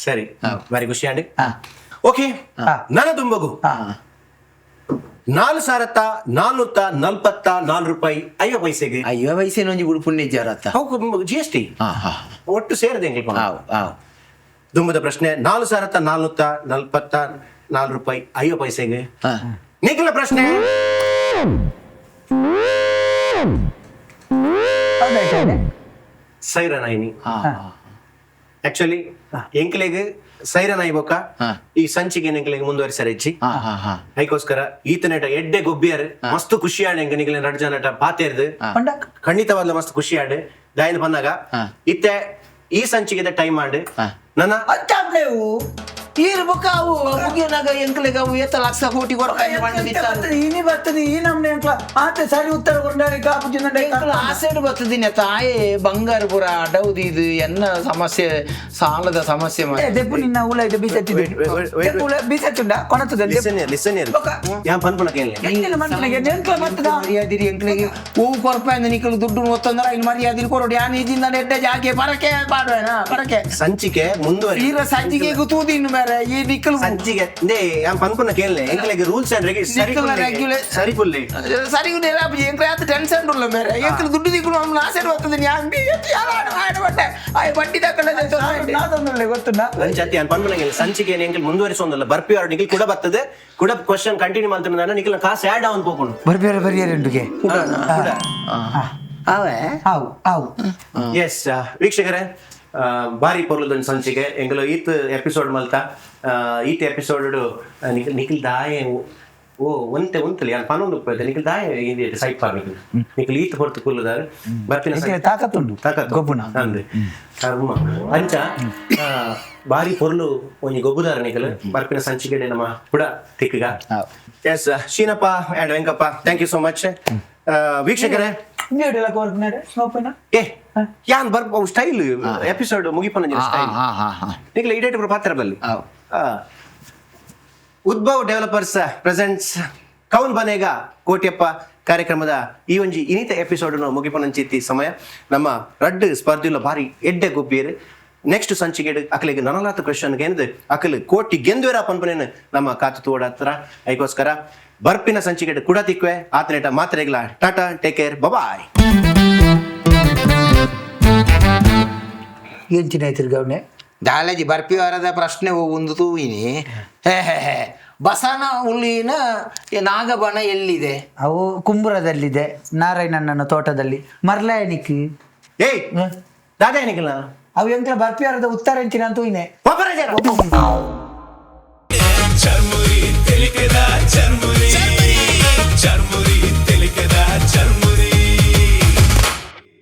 ಸರಿ, ಬಾರಿ ಖುಷಿ ಆಂಡ್. ಹಾ. ಓಕೆ, ನನ್ನ ದುಂಬಗು 4444 ರೂಪಾಯಿ 50 ಪೈಸೆಗೆ. 50 ಪೈಸೆ ಒಂಜಿ ಬುಡು ಪುಣ್ಯ ಜರತ್ತ. ಜಿಎಸ್ಟಿ ಹಾ ಹಾ ಒಟ್ಟು ಸೇರಿದೆ ಎಂಕ್ಲು. ಆವ್ ಆವ್. ದುಂಬದ ಪ್ರಶ್ನೆ 4444 ರೂಪಾಯಿ 50 ಪೈಸೆಗೆ. ನಿಖಿಲ ಪ್ರಶ್ನೆ. ಹೌದಾಯ್ತು. ಸೈರನಾಯಿನಿ. ಹಾ ಆಕ್ಚುಲಿ ಎಂಕ್ಲೆಗ್ ಸೈರನ್ ಆಯ್ಬೋಕ ಈ ಸಂಚಿಗೆ ಎಂಕ್ಲೆಗ್ ಮುಂದುವರಿಸರೆಜ್ಜಿ. ಹಾ ಹಾ ಹಾ ಐಕೋಸ್ಕರ ಈತನೇಟ ಎಡ್ಡೆ ಗೊಬ್ಬಿಯರ್, ಮಸ್ತ್ ಖುಷಿ ಆಡ್ ಎಂಕ್ ನಿಕ್ಲೆ ರಡ್ ಜನಟ ಪಾತೆರ್ದು. ಪಂಡ ಖಂಡಿತವಾದ್ಲ ಮಸ್ತ್ ಖುಷಿ ಆಡ್. ದಾಯನ ಬಂದಾಗ ಇತ್ತೆ ಈ ಸಂಚಿಗೆ ಟೈಮ್ ಆಂಡ್. ನನ್ನ ಅಂಚಾಪ್ಲೇವು. ಈರ್ ಬೊಕ್ಕ ಅವು ಮುಗಿಯನಾಗ ಎಂಕ್ಲೆಗ್ ಅವು ಏತ ಲಕ್ಷ ಕೋಟಿ ಕೊರಕಾಯಿ. ಬರ್ತದೆ, ಇನಿ ಬರ್ತದೆ. ಈ ನಮ್ನೆ ಅಂಕ್ಲ ಆತೆ ಸರಿ ಉತ್ತರ ಕೊರ್ಂಡಾರೆ ಕಾಪುಜಿ. ಎಂಕುಲು ಆಸೆಡ್ ಬರ್ತದಿನ ತಾಯೇ ಬಂಗಾರ ಪುರ ಅಡವುದು. ಇದು ಎನ್ನ ಸಮಸ್ಯೆ, ಸಾಲದ ಸಮಸ್ಯೆ ಮಾರ್ರೆ. ದೆಪ್ಪು ನಿನ್ನ ಉಲ ಇದು ಬೀಸತ್ತಿದೆ. Wait, wait, wait, wait. ಉಲ ಬೀಸತ್ತುಂಡ ಕೊಣತದೆ. ಲಿಸನ್, ಲಿಸನ್, ಯಾನ್ ಪನ್ಪುನ ಕೇನ್ಲೆ. ಎಂಚಿನ ಮನ್ಪುನಗೆ ಎಂಕ್ಲ ಬರ್ತದ. ಮರ್ಯಾದಿರಿ ಎಂಕ್ಲೆಗ್ ಹೂವು ಕೊರ್ಪಾಯಿಂದ ನಿಕ್ಕಲು ದುಡ್ಡು ಒತ್ತಂದ್ರ ಇನ್ನು ಮರ್ಯಾದಿರಿ ಕೊರಡು. ಯಾನ್ ಇಜಿಂದ ಎಡ್ಡೆ ಜಾಗೆ ಪರಕೆ ಪಾಡುವೆನಾ ಪರಕೆ. ಸಂಚಿಕೆ ಮುಂದುವರಿ. ಈರ ಸಂಚಿಗೆ ತೂದು ಇನ್ನು ಬೇರೆ ಈ ನಿಕ್ಕಲು. ಸಂಚಿಗೆ they ಯಾನ್ ಪನ್ಪುನ ಕೇನ್ಲೆ. ಎಂಕ್ಲೆಗ್ ರೂಲ್ಸ್ ಅಂಡ್ ರೆಗ್ಯುಲೇಷನ್ ನಿಕ್ಕಲ ಸರಿ ಪುಲ್ಲೆ. ಸರಿ, ಎಂಕ್ಲೆ ಆತ ಟೆನ್ಷನ್ ಉಲ್ಲ ಬೇರೆ. ಎಂಕ್ಲೆ ದುಡ್ಡು ದಿಕ್ಕಲು ಅವ್ನ ಆಸೆ ಬರ್ತದೆ. ಯಾನ್ ಯಾರು ಬಟ್ಟೆ ಆಯ್ ಬಡ್ಡಿ ತಕೊಂಡ. ನಾದೊಂದುಳ್ಳೆ ಗೊತ್ತುಂಡ. ಅಂಚತ್ತಿ ಯಾನ್ ಪನ್ಪುನ ಕೇನ್ಲೆ. ಸಂಚಿಕೆ ಎಂಕಲ್ ಮುಂದುವರಿಸೊಂದಲ್ಲ. ಬರ್ಪಿ ಅವ್ರು ನಿಖಿಲ್ ಕೂಡ ಬರ್ತದೆ. ಕೂಡ ಕ್ವಶನ್ ಕಂಟಿನ್ಯೂ ಮಾಡ್ತಾನೆ. ನಿಖಿಲ್ ಕಾಸು ಆಡ್ ಆನ್ ಪೋಪುಂಡು. ಬರ್ಬೇರೆ ಬರಿಯರೆ ಉಂಡುಗೆ. ಕೂಡ. ಅವೇ. ಆವು ಆವು. ಎಸ್ ವೀಕ್ಷಕರೇ, ಬಾರಿ ಪೊರ್ಲದೊಂದು ಸಂಚಿಕೆ ಎಂಕುಲು ಈತ್ ಎಪಿಸೋಡ್ ಮಲ್ತ. ಈತ್ ಎಪಿಸೋಡ್ ನಿಖಿಲ್ ನಿಖಿಲ್ ದಾಯೆ ಓ ಒಂತೆ ಉಂತಲಿ ಯಾನ್ ಪನೊಂದು ಉಪ್ಪು. ನಿಖಿಲ್ ದಾಯೆ ಸೈಟ್ ಪಾರ್ ನಿಖಿಲ್ ನಿಖಿಲ್ ಈತ್ ಹೊರ್ತು ಕುಲ್ಲುದಾರ್ ಬರ್ಪಿನ ಎಂಕ್ಲೆ ತಾಕತ್ತುಂಡು. ತಾಕತ್ತು. ಗೊಬ್ಬುನ. ಅಂದ್ ಕರ್ಮ ಅಂಚ. ಬಾರಿ ಪೊರ್ಲು ಒಂಜಿ ಗೊಬ್ಬುದಾರ ನಿಖಿಲ್. ಬರ್ಪಿನ ಸಂಚಿಕೆ ನಮ್ಮ ಪುಡ ತಿಕ್ಕಗ. S Sheenappa and Venkappa, thank you so much. ವೀಕ್ಷಕರೇ. ಇಂಗೇಡಿಲ್ಲ ಕೋರ್ಪಿನಾರೆ ಸ್ನೋಪಿನ. ಏ ಯಾನ್ ಬರ್ ಸ್ಟೈಲ್ ಎಪಿಸೋಡ್ ಮುಗಿಪನ ಸ್ಟೈಲ್. ಹಾ ಹಾ ಹಾ ನಿಖಿಲ್ ಇಡೇಟ್ ಪಾತ್ರ ಬಲ್ಲಿ. ಆವ್. ಉದ್ಭವ್ ಡೆವಲಪರ್ಸ್ ಪ್ರೆಸೆಂಟ್ಸ್ ಕೌನ್ ಬನೇಗ ಕೋಟ್ಯಪ್ಪ ಕಾರ್ಯಕ್ರಮದ ಈ ಒಂಜಿ ಇನಿತ ಎಪಿಸೋಡ್ ಮುಗಿಪನಂಚಿತ್ತಿ ಸಮಯ. ನಮ್ಮ ರಡ್ಡ್ ಸ್ಪರ್ಧಿಲ ಭಾರಿ ಎಡ್ಡೆ ಗೊಬ್ಬಿಯರು. ನೆಕ್ಸ್ಟ್ ಸಂಚಿಕೆ ಅಕಲಿಗೆ ನನಲಾತ ಕ್ವಶನ್ ಏನಿದೆ ಅಕಲ್ ಕೋಟಿ ಗೆಂದುವೆರ ಪನ್ಪನೇನು ನಮ್ಮ ಕಾತು ತೋಡತ್ರ. ಐಕೋಸ್ಕರ ಬರ್ಪಿನ ಸಂಚಿಕೆ ಕೂಡ ತಿಕ್ವೆ. ಆತನೇಟ ಮಾತ್ರೆಗ್ಲ ಟಾಟಾ, ಟೇಕ್ ಕೇರ್, ಬಾಯ್. ಎಂಚಿನ ಐತಿರ್ ಗೌನೆ? ದಾಲಜಿ ಬರ್ಪಿ ವಾರದ ಪ್ರಶ್ನೆ ಒಂದು ತೂವಿನಿ. ಹೇ ಹೇ ಹೇ, ಬಸನ ಹುಲ್ಲಿನ ನಾಗಬಣ ಎಲ್ಲಿದೆ? ಅವು ಕುಂಬುರದಲ್ಲಿದೆ, ನಾರಾಯಣಣ್ಣನ ತೋಟದಲ್ಲಿ ಮರ್ಲಾಯನಿಕ್. ಏಯ್, ದಾದಾ ಏನಿಲ್ಲ. ಅವು ಎಂಕ್ಲ ಬರ್ಪಿಯಾರದ ಉತ್ತರ ಎಂಚಿನ ಅಂತ ತೂಯಿನೆ. ಒಬ್ಬರ ಜನ.